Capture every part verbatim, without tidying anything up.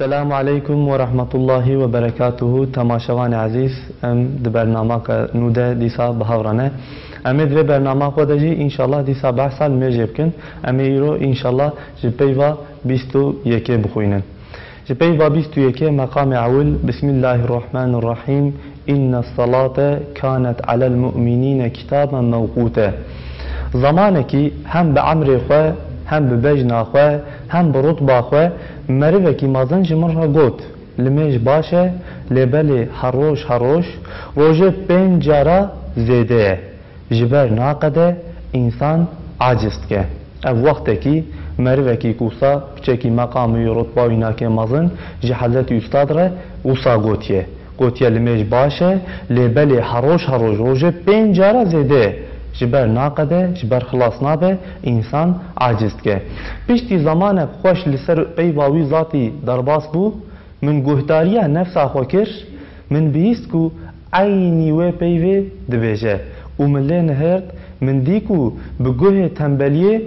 Selamu aleykum ve rahmetullahi ve berekatuhu. Temaşevanê ezîz, em di bernamaka nû de dîsa bi hev re ne. Em ê di vê bernama xwe de jî înşallah dîsa behsa limêjê bikin. Em ê îro înşallah ji peyva bîst û yekê bixwînin. Ji peyva bîst û yekê meqamê ewil, Bismillahirrahmanirrahîm, inne salate kanet alel mu'minîne kitaben mewqûte. Zamanekî hem bi emrê xwe, hem bi bejna xwe, hem bi rutba xwe merivekî mezin ji min re got, Limêj baş e, lê belê her roj her roj, rojê pênc cara zêde ye. Ji ber naqede însan aciz dike. Ev wextekî merivekî ku wisa piçekî meqamî û rutba wî nake mezin ji Hezretî Ustad re wisa gotiye. Gotiye, Limêj baş e, lê belê her roj her roj, rojê pênc cara zêde ye. Ji ber naqede, ji ber xilas nabe, însan aciz dike. Piştî zemanek xweş li ser peyva wî zatî derbas bû, min guhdariya nefsa xwe kir, min bihîst ku eynî wê peyvê dibêje û min lê nihêrt, min dî ku bi guhê tembeliyê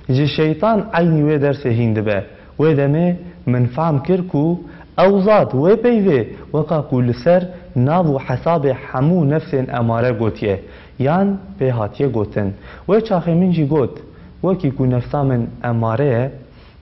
ji şeytan eynî wê dersê hîn dibe. Wê demê min fehm kir ku ew zat wê peyvê weka ku li ser nav û hesabê hemû nefsên emare gotiye, yan pê hatiye gotin. Wê çaxê min jî got, wekî ku nefsa min emare ye,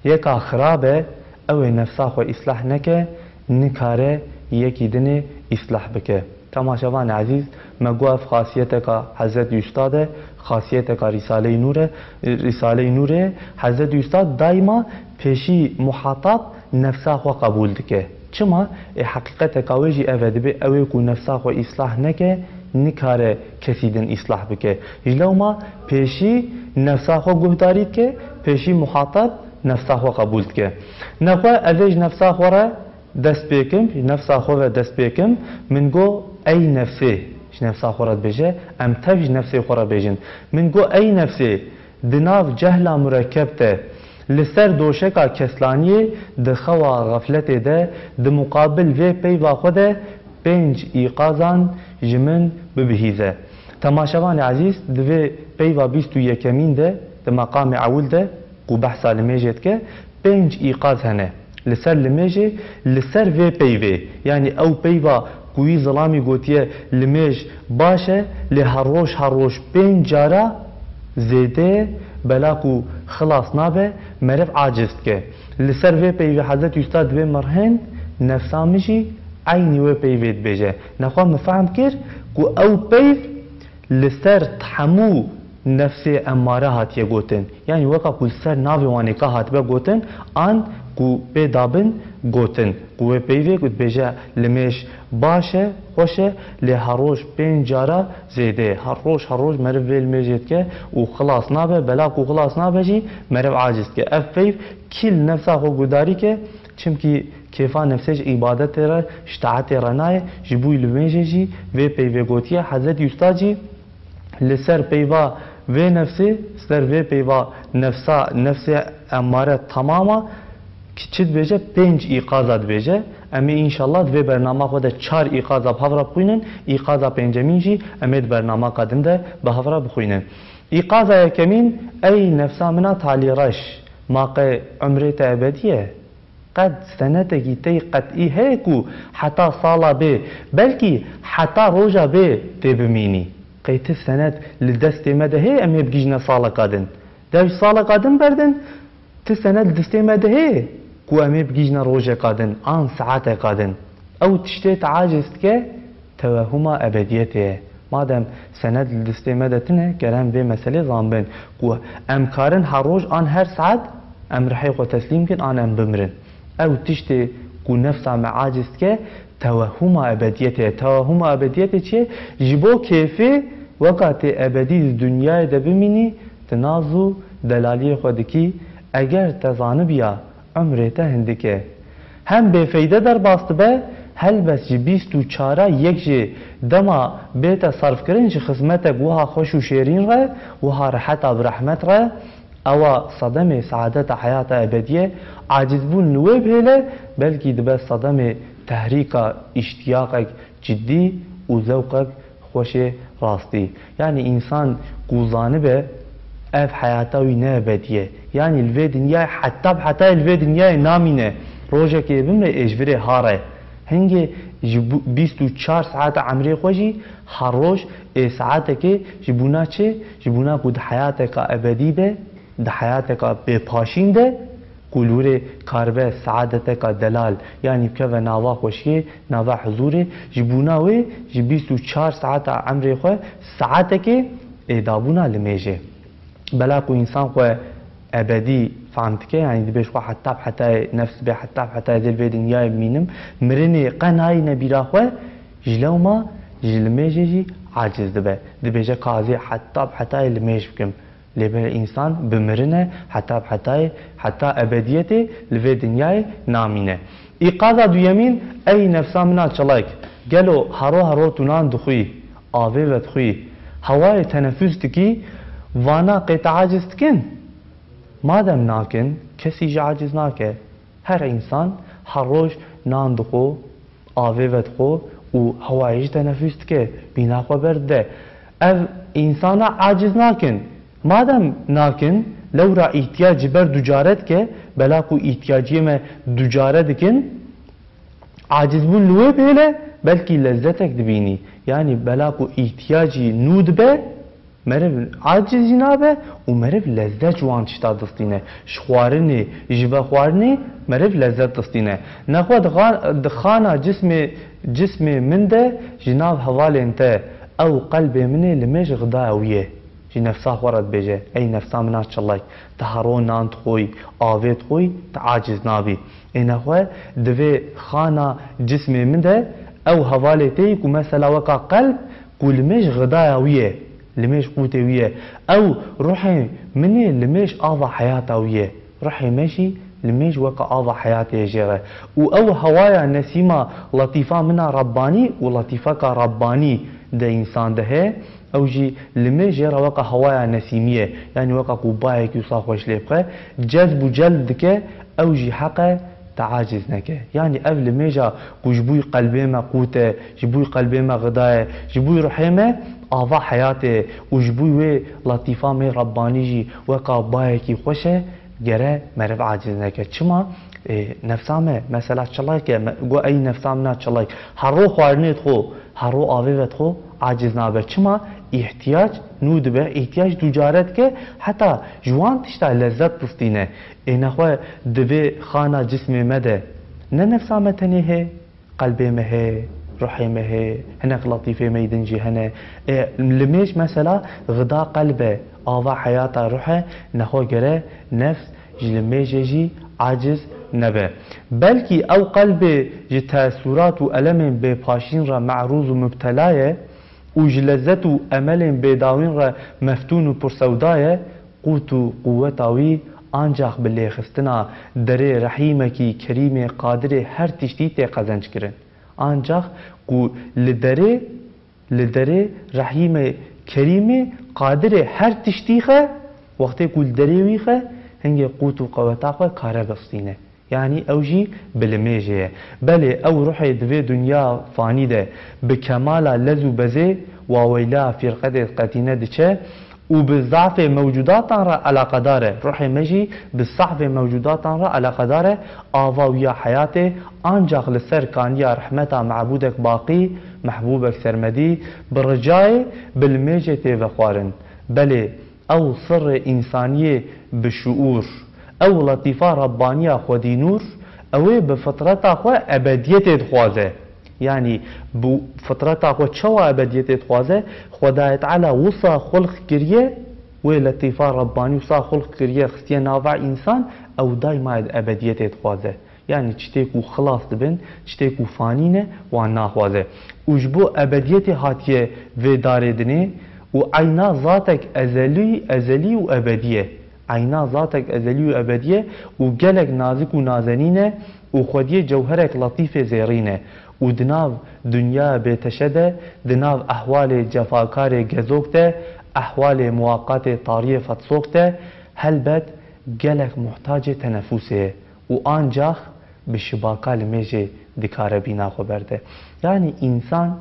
yeka xirab e, ew ê nefsa xwe îslah neke, nikare yekî dinê îslah bike. Temaşevanê ezîz, me got ev xasiyeteka Hezretî Ustad e, xasiyeteka Rîsaleyê Nûr e, Rîsaleyê Nûrê, Hezretî Ustad daîma pêşî muhatab nefsa xwe qebûl dike. Çima? Ê heqîqeteka wê jî ev e, dibê ew ê ku nefsa xwe îslah neke, nikare kesî din îslah bike. Ji lewma pêşî nefsa xwe guhdarî dike, pêşî muhatab nefsa xwe qebûl dike. Nexwe ez ê ji nefsa xwe re dest pê kim, ji nefsa xwe ve dest pê kim, min got, ey nefsê, ji nefsa xwe re dibêje, em tev ji nefsê xwe re bêjin. Min got, ey nefsê, di nav cehla murekkeb te, li ser doşeka keslaniyê, di xewa xefletê de, di muqabil vê peyva xwe de pênc îqazan ji min bibihîze. Temaşevanê ezîz, di vê peyva bîst û yekemîn de, di meqamê ewil de, ku behsa limêjê dike, pênc îqaz hene. Li ser limêjê, li ser vê peyvê, yanî ew peyva ku wî zilamî gotiye limêj baş e, lê her roj, her roj pênc cara zêde ye, bela ku xilas nabe, meriv aciz dike. Li ser vê peyvê Hezretî Ustad dibê merhên nefsa min jî eynî wê peyvê dibêje. Nexwe min fehm kir ku ew peyv li ser hemû nefsê emmare hatiye gotin. Yanî weka ku li ser navê wanê ka hatibe gotin, an ku pê dabin gotin. Ku wê peyvê ku dibêje limêj baş e, xweş e, lê her roj pênc cara zêde ye. Her roj, her roj meriv vê limêjê dike û xilas nabe, bela ku xilas nabe jî meriv aciz dike. Ev peyv kî li nefsa xwe gudarî ke, çimkî kêfa nefsê ji îbadetê re, ji taetê re nayê, ji bo wî limêjê jî vê peyvê gotiye. Hezretî Ustad jî li ser peyva vê nefsê, ser vê peyva nefsa, nefsê emmare temama, ki çi dibêje? Pênc îqaza dibêje. Em ê înşallah di vê bernama xwe de çar îqaza bi hev re bixwînin. Îqaza pêncemîn jî em ê di bernamaka din de bi hev re bixwînin. Îqaza yekemîn, ey nefsa min a talîreş, ma qey umrê te ebedî ye? Qet senetekî te yî qet'î heye ku heta sala bê, belkî heta roja bê tê bimînî? Qey ti senet li destê me de heye em ê bigihîjine saleka din? Dev ji saleka din berdin, ti senet li destê me de heye ku em ê bigihîjine rojeka din an saeteka din? Ew tiştê te aciz dike, tewehuma ebediyetê ye. Madem senet li destê me de tune, kerem vê meselê zanbin ku em karin her roj an her saet em rihê xwe teslîm kin an em bimirin. Ew tiştê ku nefsa me aciz dike, tewehuma ebediyetê ye. Tewehuma ebediyetê çi ye? Ji bo kêfê weka tê ebedî di dinyayê de bimînî, tu naz û delaliyê xwe dikî, eger te zanibiya, umrê te hindik e. Hem bêfeyde derbas dibe, helbet ji bîst û çara yek jê dema bête serfkirin ji xizmetek wiha xweş û şêrîn re, wiha reheta bi rehmet re, ewa sedemê saadeta heyata ebedî ye, acizbûn li wê bihêle, belkî dibe sedemê tehrîka îştiyaqek cidî û zewqek xweşê rastî. Yanî însan ku zanibe ev heyata wî ne ebedî ye. Yanî li vê dinyayê heta bi hetayê li vê dinyayê namîne. Rojekê bimre ê ji virê hare. Hingê ji bîst û çar saeta emrê xwe jî her roj ê saetekê ji bona çi? Ji bona ku di heyateka ebedî de, di heyateka bêpaşîn de, ku li wirê karibe seadeteka delal, yanî bikeve nava xweşiyê, nava huzûrê, ji bona wê ji bîst û çar saeta emrê xwe saetekê ê dabûna limêjê. Bela ku însan xwe ebedî fehm dike, yanî dibê ji xwe heta bi hetayê, nefs dibê heta bi hetayê dê li vê dinyayê bimînim, mirinê qe nayîne bîra xwe, ji lewma ji limêjê jî aciz dibe. Dibêje ka ez ê heta bi hetayê limêj bikim. Lê belê însan bi mirin e, heta bi hetayê, heta ebediyetê li vê dinyayê namîne. Îqaza duyemîn, ey nefsa min a çilek, gelo hero hero tu nan dixwî, avê vedixwî, hewayê tenefûs dikî, vana qê te aciz dikin? Madem nakin, kesî jî aciz nake. Her însan her roj nan dixwe, avê vedixwe û hewayê jî tenefûs dike, bîna xwe berdide. Ev însana aciz nakin. Madem nakin, lewra îhtiyac ji ber ducare dike, bela ku îhtiyaciyê me ducare dikin, acizbûn li wê bihêle, belkî lezzetek dibînî. Yanî bela ku îhtiyacî nû dibe, meriv aciz jî nabe û meriv lezzet ji wan tişta distîne. Ji xwarinê, ji vexwarinê meriv lezzet distîne. Nexwe di xa-, di xana cismê, cismê min de ji nav hevalên te, ew qelbê min ê, limêj xidaya wî ye. Ji nefsa xwe re dibêje, ey nefsa min a çilek, tu hero nan dixwî, avê dixwî, tu aciz nabî. Ê nexwe di vê xana cismê min de ew hevalê te yî ku mesela weka qelb ku limêj xidaya wî ye, limêj qûtê wî ye. Ew ruhê min ê, limêj ava heyata wî ye. Ruhê me jî limêj weka ava heyatê ye jê re. Û ew hewaya nesîma letîfa min a Rabbanî û letîfeka Rabbanî de însan de heye, ew jî limêj jê re weka hewaya nesîmî ye. Yanî weka ku bayekî wisa xweş lê bixe, cezb û celb dike, ew jî heq e te aciz neke. Yanî ev limêja ku ji bo qelbê me qût e, ji bo qelbê me xida ye, ji bo ruhê me ava heyatê ye û ji bo wê letîfa me Rabbanî jî weka bayekî xweş e, gere meriv aciz neke. Çima? Ê, nefsa me, mesela çilek e, me, got, ey nefsa min a çilek, her ro xwarinê dixwe, her ro avê vedixwe, aciz nabe. Çima? Îhtiyac nû dibe, îhtiyac ducare dike, heta ji wan tişta lezzet distîne. Ê nexwe di vê xana cismê me de ne nefsa me tenê heye, qelbê me heye, ruhê me heye, hinek letîfê me yî din jî hene. Ê, limêj mesela xida qelb e, ava heyata ruh e, nexwe gere nefs ji limêjê jî aciz nebe. Belkî ew qelbê ji teesûrat û elemên bêpaşîn re me'rûz û mubtela ye û ji lezzet û emelên bêdawîn re meftûn û pirsewda ye, qût û quweta wî ancax bi lêxistina derê rehîmekî kerîmê qadirê her tiştî tê qezenckirin. Ancax ku li derê, li derê rehîmê kerîmê qadirê her tiştî xe, wextê ku li derê wî xe, hingê qût û qeweta xwe kare bistîne. Yanî ew jî bi limêjê ye. Belê ew ruhê di vê dinya fanî de bi kemala lez û bezê waweyla firqetê qetîne diçe û bi zafê mewcudatan re eleqedar e. Ruhê me jî bi zafê mewcudatan re eleqedar e. Ava wî ya heyatê ancax li ser kaniya rehmeta mebûdek baqî, mehbûbek sermedî, bi ricayê, bi limêjê tê vexwarin. Belê, ew sirrê însaniyê bi şuûr, ew letîfa Rabbaniya xwedî nûr, ew ê bi fitreta xwe ebediyetê dixwaze. Yanî bi fitreta xwe çawa ebediyetê dixwaze? Xwedayê Teala wisa xulq kiriye, wê letîfa Rabbanî wisa xulq kiriye, xistiye nava însan, ew daîma ebediyetê dixwaze. Yanî tiştê ku xilas dibin, tiştê ku fanî ne, wan naxwaze. Û ji bo ebediyetê hatiye vê darê dinê û eyna zatek ezelî, ezelî û ebedî ye. Eyna zatek ezelî û ebedî ye û gelek nazik û nazenîn e û xwediyê cewherek letîfê zêrîn e û di nav dinyaya bêteşe de, di nav ehwalê cefakarê gezok de, ehwalê muwaqatê tariyê fetsok de, helbet gelek muhtacê tenefûsê ye. Û ancax bi şibaka limêjê dikare bîna xwe berde. Yanî însan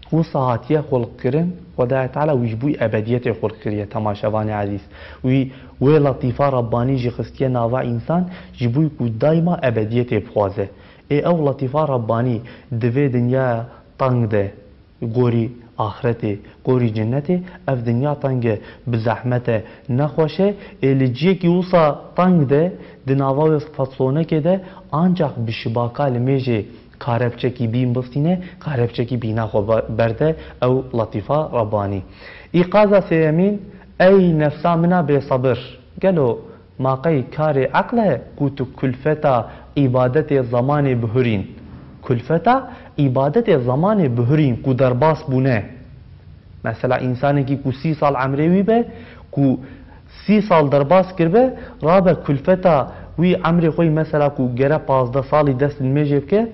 Wisa hatiye xulqkirin, Xwedayê Teala wî ji bo ebediyetê xulq kiriye, temaşevanê ezîz. Wî wê letîfa Rebbanî jî xistiye nava însan, ji bo ku daîma ebediyetê bixwaze. Ê ew letîfa Rebbanî di vê dinyaya teng de, gorî axretê, gorî cinnetê, ev dinya teng e, bi zehmet e, nexweş e. Ê li ciyekî wisa teng de, di nava wê faslonekê de, ancax bi şibaka limêjê kare biçekî bîn bistîne, kare biçekî bîna xwe be-, berde ew letîfa Rebbanî. Îqaza sêyemîn, ey nefsa min a bêsebir, gelo ma qey karê eql e ku tu kulfeta îbadetê zemanê bihurîn? Kulfeta îbadetê zemanê bihurîn ku derbas bûne. Mesela, însanekî ku sî sal emrê wî be, ku sî sal derbas kiribe, rabe kulfeta wî emrê xwe yî, mesela, ku gere pazdeh salî dest limêjê bike,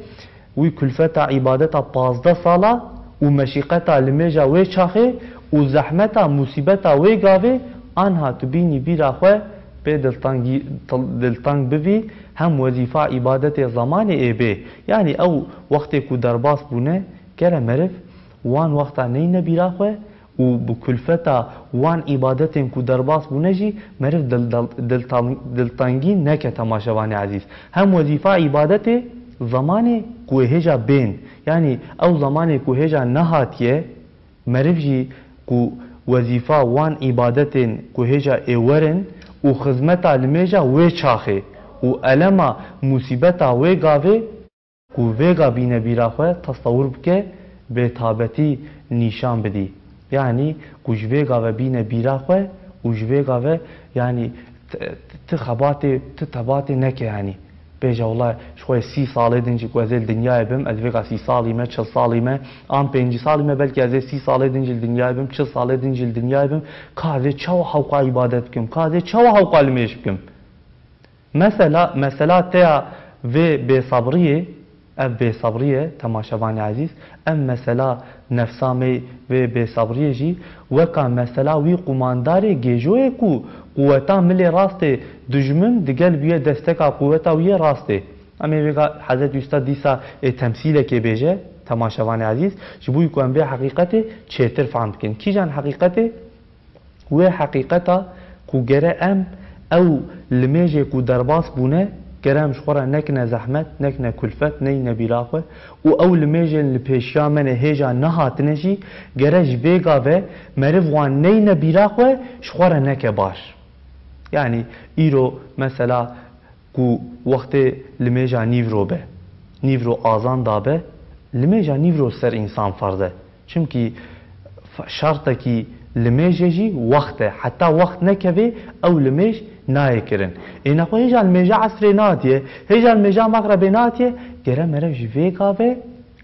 wî kulfeta îbadeta pazdeh sala û meşîqeta limêja wê çaxê û zehmeta musîbeta wê gavê, anha tu bînî bîra xwe pê diltangî-, til-, diltang bivî, hem wezîfa îbadetê zemanê ê bê. Yanî ew wextê ku derbas bûne, gere meriv wan wexta neyne bîra xwe û bi kulfeta wan îbadetên ku derbas bûne jî meriv dil-, dil-, diltan-, diltangî neke, temaşevanê ezîz. Hem wezîfa îbadetê zemanê ku hêja bên, yanî ew zemanê ku hêja nehatiye, meriv jî ku wezîfa wan îbadetên ku hêja ê werin û xizmeta limêja wê çaxê û elema musîbeta wê gavê, ku vêga bîne bîra xwe, tesewir bike, bêtabetî nîşan bidî. Yanî ku ji vêga ve bîne bîra xwe û ji vêga ve, yanî, t-, t-, ti xebatê, ti tebatê neke, yanî. Bêje, wela ji xwe sî salê din jî ku ez ê li dinyayê bim, ez vêga sî salî me, çil salî me, an pêncî salî me, belkî ez ê sî salê din jî li dinyayê bim, çil salê din jî li dinyayê bim, ka ez ê çawa hewqa îbadet bikim, ka ez ê çawa hewqa limêj bikim? Mesela, mesela te ya vê bêsebriyê, ev bêsebrî ye, temaşevanê ezîz, ev mesela nefsa me vê bêsebriyê jî weka mesela wî qumandarê gêjoyê ku quweta milê rastê dijmin digel bûye desteka quweta wî yê rastê. Em ê vêga Hezretî Ustad dîsa ê temsîlekê bêje, temaşevanê ezîz, ji bo ku em vê heqîqetê çêtir fehm bikin. Kîjan heqîqetê? Wê heqîqeta ku gere em ew limêjê ku derbas bûne, gere em ji xwe re nekine zehmet, nekine kulfet, neyne bîra xwe û ew limêjên li pêşiya me ne hêja nehatine jî, gere ji vêga ve meriv wan neyne bîra xwe, ji xwe re neke baş. Yanî îro mesela ku wextê limêja nîvro be, nîvro azan dabe, limêja nîvro ser însan ferz e. Çimkî f-, şertekî limêjê jî wext e. Heta wext nekeve, ew limêj nayê kirin. Ê nexwe hêja limêja esrê natiye, hêja limêja mexrebê natiye, gere meriv ji vê gave,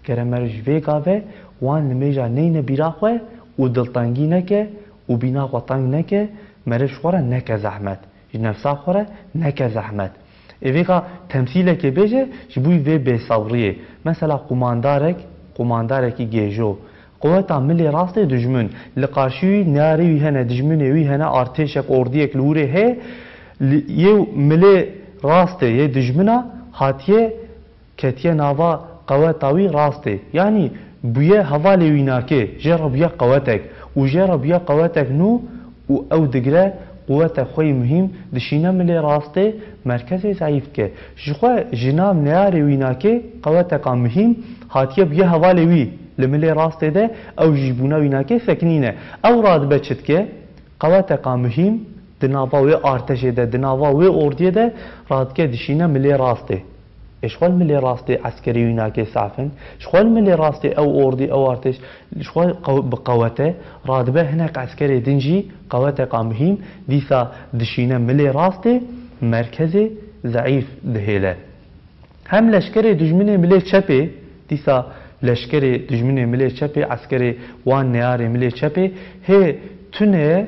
gere meriv ji vê gave wan limêja neyne bîra xwe û diltengî neke û bîna xwe teng neke, meriv ji xwe re neke zehmet. Ji nefsa xwe re neke zehmet. Ê vêga temsîlekê bêje, ji bo vê bêsebriyê. Mesela qumandarek, qumandarekî gêjo, quweta milê rastê dijmin, li qarşî wî neyarê wî hene, dijminê wî hene, artêşek, ordiyek li hûrê heye, li, yê milê rastê, yê dijmina hatiye ketiye nava qeweta wî rastê. Yanî bûye hevalê wînakê, jê re bûye qewetek. Û jê re bûye qewetek nû û ew digre quwetek xwe yî muhîm dişîne milê rastê, merkezê zeîf dike. Ji xwe ji nav neyarê wînakê qeweteka muhîm hatiye bûye hevalê wî li milê rastê de, ew jî ji bûna wînakê sekinîne. Ew radibe çi dike? Qeweteka muhîm di nava wê artêşê de, di nava wê ordiyê de radike dişîne milê rastê. Ê ji xwe li milê rastê eskerê wînakê saf in. Ji xwe li milê rastê ew ordî, ew artêş, ji xwe qew-, bi qewete radibe hinek eskerê din jî qeweteka muhîm, dîsa dişîne milê rastê, merkezê zeîf dihêle. Hem leşkerê dijminê milê çepê, dîsa leşkerê dijminê milê çepê, eskerê wan neyarê milê çepê hê tune,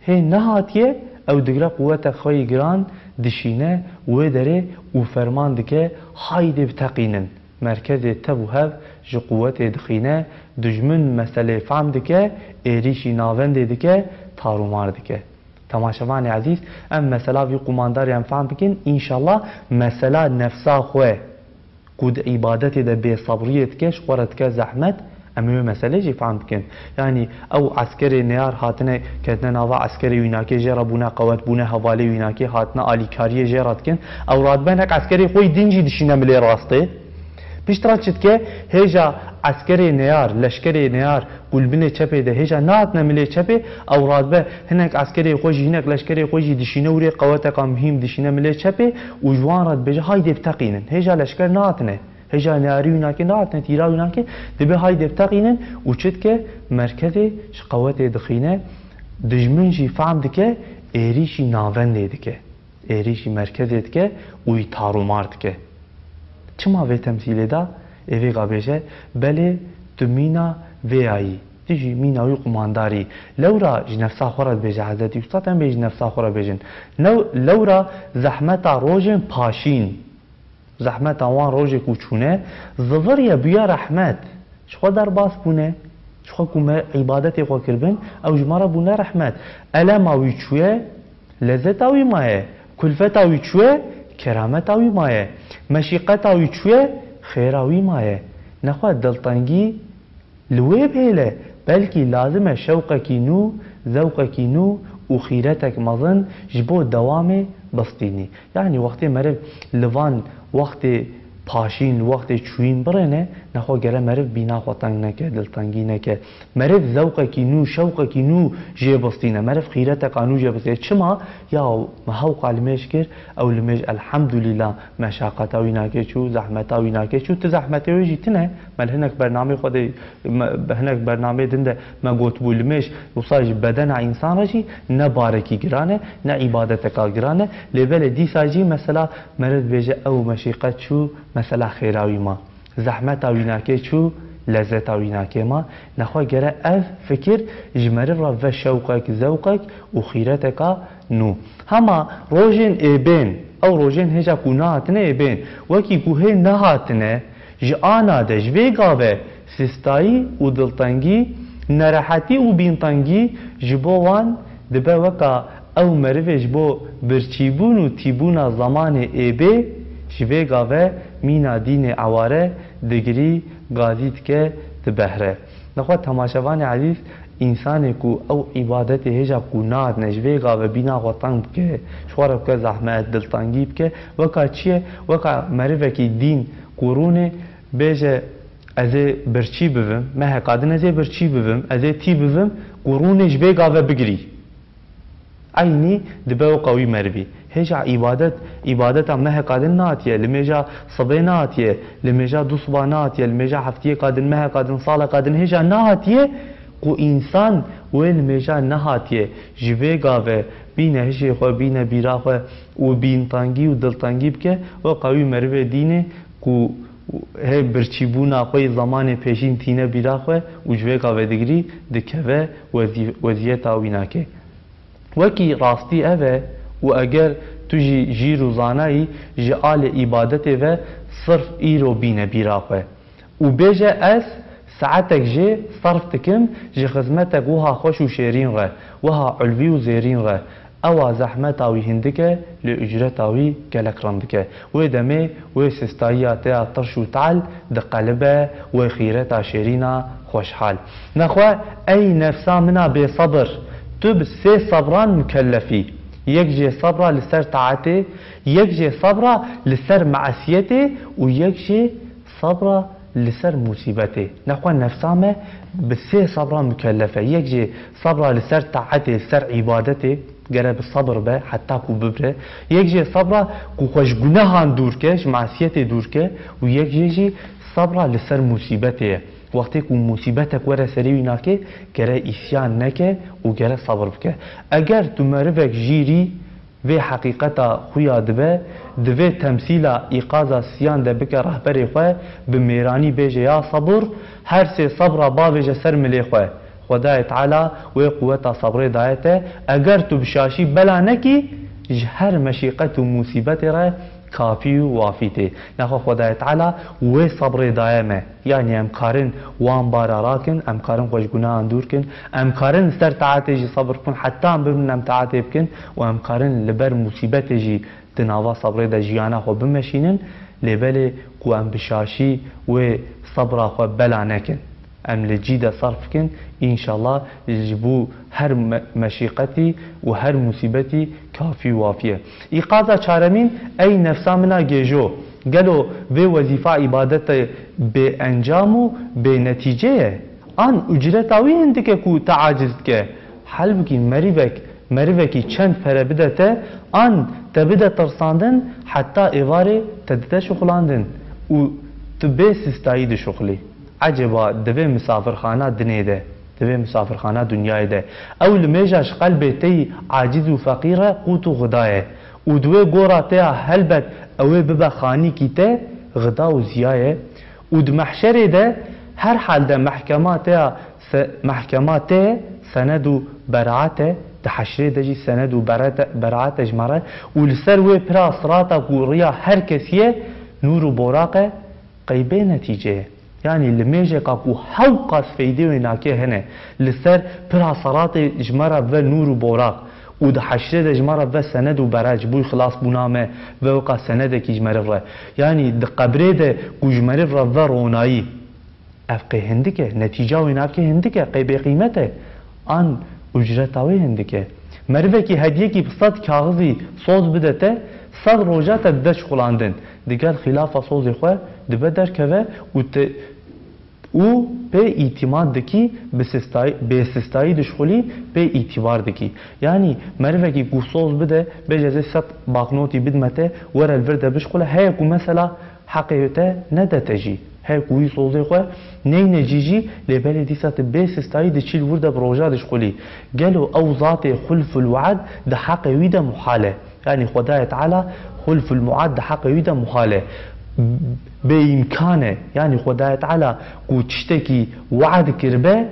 hê nehatiye, ew digre quweta xwe yî giran dişîne wê derê û ferman dike, haydê biteqînin. Merkezê tev û hev ji quwetê dixîne, dijmin meselê fehm dike, êrîşî navendê dike, tarûmar dike. Temaşevanê ezîz, em mesela vî qumandarê em fehm bikin, înşallah mesela nefsa xwe ku di îbadetê de bêsebriyê dike, ji xwe re dike zehmet, Em ê wê meselê jî fehm bikin. Yanî ew eskerê neyar hatine ketine nava eskerê wînakê, jê re bûne qewet, bûne hevalê wînakê, hatine alîkariyê jê re dikin. Ew radibe hinek eskerê xwe yî din jî dişîne milê rastê. Piştre çi dike? Hêja eskerê neyar, leşkerê neyar ku li binê çepê de hêja nehatine milê çepê, ew radibe hinek eskerê xwe jî, hinek leşkerê xwe jî dişîne wîrê qeweteka muhîm dişîne milê çepê û ji wan re dibêje, haydê biteqînin. Hêja leşker nehatine. Hêja neyarî wînakê nehatine, tîra wînakê, dibê haydê biteqînin û çi dike? Merkezê ji qewetê dixîne, dijmin jî fehm dike, êrîşî navendê dike. Êrîşî merkezê dike û yî tarûmar dike. Çima vê temsîlê da? Ê vêga bêje, belê tu mîna vê ya yî. Tu jî mîna wî qumandarî. Lewra ji nefsa xwe re dibêje Hezretî Ustad, em bê ji nefsa xwe re bêjin. New-, lewra zehmeta rojên paşîn. Zehmeta wan rojê ku çûne, ziviriye bûye rehmet. Ji xwe derbas bûne. Ji xwe ku me îbadetê xwe kiribin, ew ji me re bûne rehmet. Elema wî çûye, lezzeta wî maye. Kulfeta wî çûye, kerameta wî maye. Meşîqeta wî çûye, xêra wî maye. Nexwe diltengî li wê bihêle, belkî lazim e şewqekî nû, zewqekî nû û xîretek mezin ji bo dewamê bistînî. Yanî wextê meriv li van wextê paşîn, wextê çûyîn birêne, nexwe gere meriv bîna xwe teng neke, diltengî neke. Meriv zewqekî nû, şewqekî nû jê bistîne. Meriv xîreteka nû jê bistîne. Çima? Ya me hewqa limêj kir, ew limêj elhamdulîla meşaqeta wî nake çû, zehmeta wî nake çû. Tu zehmetê wê jî tune. Me li hinek bernamê xwe de, me, hinek bernamê din de me gotibû limêj wisa ji bedena însan re jî ne barekî giran e, ne îbadeteka giran e. Lê belê dîsa jî mesela meriv dibêje ew meşîqet çû, mesela xêra wî ma. Zehmeta wînakê çû, lezzeta wînakê ma. Nexwe gere ev fikir ji meriv re ve şewqek, zewqek û xîreteka nû. Hema rojên ê bên, ew rojên hêja ku nehatine ê bên, wekî ku hê nehatine, ji ana de, ji vê gave sistayî û diltengî, nerehetî û bîntengî ji bo wan dibe weka ew merivê ji bo birçîbûn û tîbûna zemanê ê bê, ji vê gave mîna dînê eware digirî, gazî dike, dibehre. Nexwe temaşevanê ezîz, însanê ku ew îbadetê hêja ku nehatine ji vê gave bîna xwe teng bike, ji xwe re bike zehmet, diltengî bike, weka çi ye? Weka merivekî dîn ku rûnê bêje, ez ê birçî bibim, meheka din ez ê birçî bibim, ez ê tî bibim, ku rûnê ji vê gave bigirî. Eynî dibe weka wî merivî. Hêja îbadet, îbadeta meheka din nehatiye, limêja sibê nehatiye, limêja du siba nehatiye, limêja heftiyeka din, meheka din, saleka din hêja nehatiye, ku însan wê limêja nehatiye, ji vê gave bîne hişê xwe, bîne bîra xwe û bîntengî û diltengî bike, weka wî merivê dînê ku hê birçîbûna xwe yê zemanê pêşîn tîne bîra xwe û ji vê gave digirî dikeve wezî-, weziyeta wînakê. Wekî rastî ev e û eger tu jî jîr û zanayî ji alê îbadetê ve sirf îro bîne bîra xwe û bêje, ez saetek jê serf dikim ji xizmetek wiha xweş û şêrîn re, wiha ulvî û zêrîn re, ewa zehmeta wî hindik e, lê ucreta wî gelek rindik e. Wê demê wê sistayiya te ya tirş û tehl diqelibe wê xîreta şêrîna xweşhal. Nexwe, ey nefsa min a bêsebir, tu bi sê sebran mukellef î. Yek jê sebra li ser taetê, yek jê sebra li ser meesiyetê û yek jê sebra li ser musîbetê. Nexwe nefsa me bi sê sebran mukellef e. Yek jê sebra li ser taetê, li ser îbadetê, gere bi sebir be heta ku bibire. Yek jê sebra ku xwe ji gunehan dûr ke, ji meesiyetê dûr ke û yek jê jî sebra li ser musîbetê ye. Wextê ku musîbetek were serê wî nake, gere îsyan neke û gere sebir bike. Eger tu merivek jîrî vê heqîqeta xuya dibe, di vê temsîla îqaza siyan de bike rehberê xwe, bi mêranî bêje, ya sebir, her sê sebra bavêje ser milê xwe. Xwedayê Teala wê quweta sebrê daye te. Eger tu bi şaşî bela nekî, ji her meşîqet û musîbetê re kafî û wafî tê. Nexwe Xwedayê Teala wê sebrê daye me. Yanî em karin wan bara rakin, em karin xwe ji gunahan dûr kin, em karin li ser taetê jî sebir bikin, heta em bimrin em taetê bikin û em karin li ber musîbetê jî di nava sebrê de jiyana xwe bimeşînin, lê belê ku em bi şaşî wê sebra xwe bela nekin. Em li cî de sarf bikin, înşallah ji bo her me-, meşîqetî û her musîbetî kafî û wafî ye. Îqaza çaremîn, ey nefsa min a gêjo, gelo vê wezîfa îbadete bêencam û bênetîce ye? An ucreta wî hindik e ku te aciz dike? Halbukî merîvek, merivekî çend pere bide te, an te bide tirsandin, heta êvarê te dide şixulandin û tu bê sistayî dişuxulî. Eceba di vê misafirxana dinê de, di vê misafirxana dinyayê de, ew limêja ji qelbê te yî aciz û feqîr e, qût û xuda ye. Û di wê gora te ya helbet ew ê bibe xanîkî te, xida û ziya ye. Û di mehşerê de her hal de mehkema te ya se-, mehkema te ye, sened û beraat e, di heşrê de jî sened û beraat e, beraat e ji me re. Û li ser wê pira sirata ku riya her kesî ye, nûr û boraq e, qey bê netîce ye. Yanî limêjeka ku hewqas feydê wê nake hene, li ser pira seratê ji me re ve nûr û boraq û di heşrê de ji me re ve sened û beraat, ji bo xilasbûna me ve weka senedekî ji meriv re. Yanî di qebrê de ku ji meriv re ve ronayî, ev qey hindik e, netîca wê nake hindik e, qey bêqîmet e. An ucreta wê hindik e. Merivekî hediyekî bi sed kaxizî soz bide te, sed roja te dide şixulandin. Digel xilafa sozê xwe dibe derkeve û te, û pê îtîmat dikî, bi sistayî, bê sistayî dişxulî, pê îtîbar dikî. Yanî merivekî ku soz bide, bêje ez ê sed baknotî bidme te, were li vir de bişxule, heye ku mesela heqê te nede te jî. Heye ku wî sozê xwe neyne cî jî, lê belê dîsa tu bê sistayî diçî li wir de bi roja dişxulî. Gelo ew zatê xulful we'd di heqê wî de muhal e? Yanî Xwedayê Teala xulful mu'ad di heqê wî de muhal e. Bêîmkan e. Yanî Xwedayê Teala ku tiştekî we'd kiribe,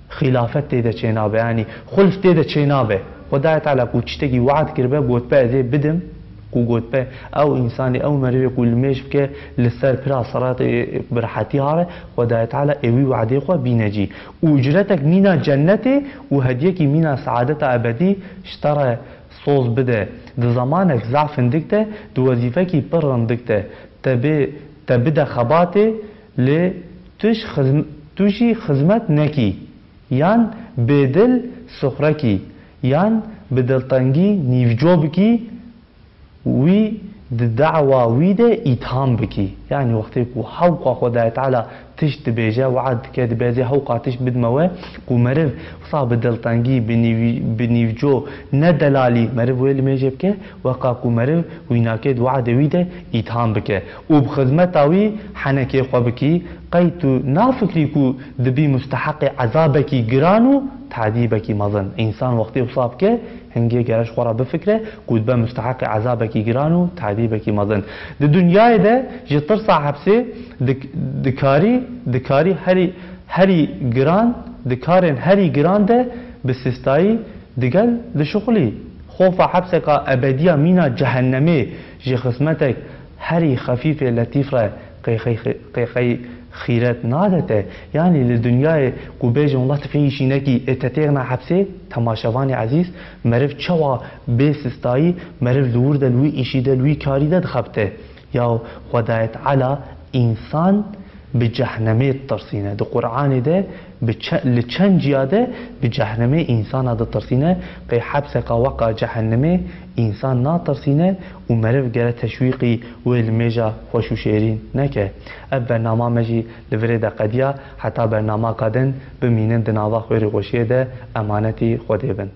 xilafet tê de çênabe. Yanî xulf tê de çênabe. Xwedayê Teala ku tiştekî we'd kiribe, gotbe ez ê bidim, ku gotbe ew însanê, ew merivê ku limêj bike li ser pira siratê bi rehetî hare, Xwedayê Teala ê wî we'dê xwe bîne cî. Û ucretek mîna cennetê û hediyekî mîna saadeta ebedî ji te re soz bide. Di zemanek zaf hindik de, di wezîfekî pir rindik de, te bê, te bide xebatê, lê tu ji xizm-, tu jî xizmet nekî, yan bêdil sixre kî, yan bi diltengî nîvco bikî, wî di dawa wî de îtham bikî. Yanî wextê ku hewqa Xwedayê Teala tişt dibêje, we'd dike, dibe ez ê hewqa tişt bidme we, ku meriv wisa bi diltengî, bi nîvî-, bi nîvco, ne delalî meriv wê limêjê bike, weka ku meriv wî nake di we'dê wî de îtham bike û bi xizmeta wî henekê xwe bikî, qey tu nafikirî ku dibî musteheqê ezabekî giran û tedîbekî mezin? Însan wextê wisa bike, hingê gere ji xwe re bifikire ku dibe musteheqê ezabekî giran û tedîbekî mezin. Di dinyayê de ji tirsa hepsê dik-, dikarî, dikarî herî, herî giran, di karên herî giran de bi sistayî digel dişuxulî. Xofa hepseka ebediya mîna cehennemê ji xizmetek herî xefîfê letîf re qey qey, qey qey xîret nade te. Yanî li dinyayê ku bêjin wela tu fê îşî nekî, ê te têxna hepsê, temaşevanê ezîz, meriv çawa bê sistayî, meriv li wir de, li wî îşî de, li wî karî de dixebite. Ya Xwedayê Teala însan bi cehnemê ditirsîne. Di Qur'anê de bi çe-, li çend ciya de bi cehnemê însana ditirsîne. Qey hepseka weka cehennemê însan natirsîne û meriv gere teşwîqî wê limêja xweş û şêrîn neke. Ev bernama me jî li virê de qediya. Heta bernamaka din bimînin di nava xêr û xweşiyê de, emanetî Xwedê bin.